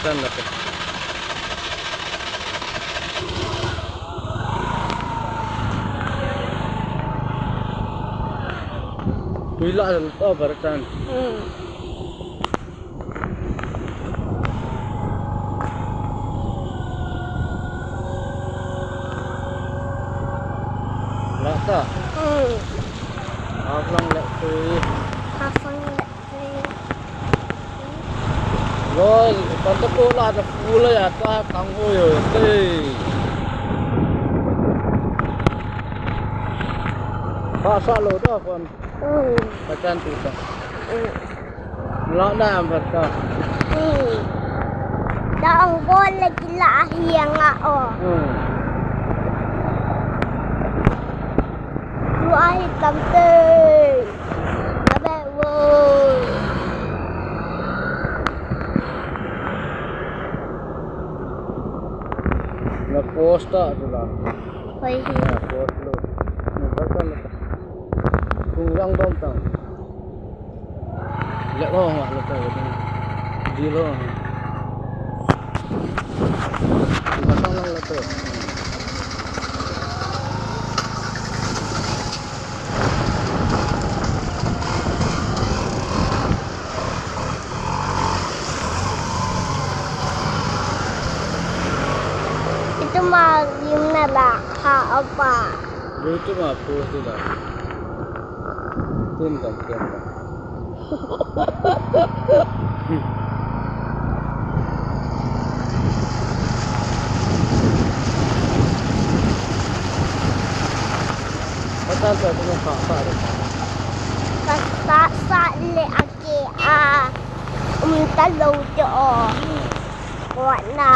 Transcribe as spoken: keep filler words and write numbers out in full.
Tan la te. Tui la to bar tan. Hmm. La ta. Hmm. Haflong le tui. Haflong le tui. Loi, pan ta ko la ta fu la ya ta kang ho yo te. Ba sa lo da kon. Hmm. Ka chan tu ta. Hmm. La na am ba ta. Hmm. Da ang ko le ki la hi ang a o. Hmm. Lu a hi tam te. Abe wo. Na post ta tu la. Hoi hi. Na post lo. Na post ta. Kung yang dom tang. Lek ho nga, lek ho nga. Di lo nga. Matang lang lek ho. Itu ma yung na la ha apa. Itu ma post tu la. Tin kan, tin kan. Pasal sa tu ka sa de. Ka sa sa le ake a. Um ta lo te o. Ko na.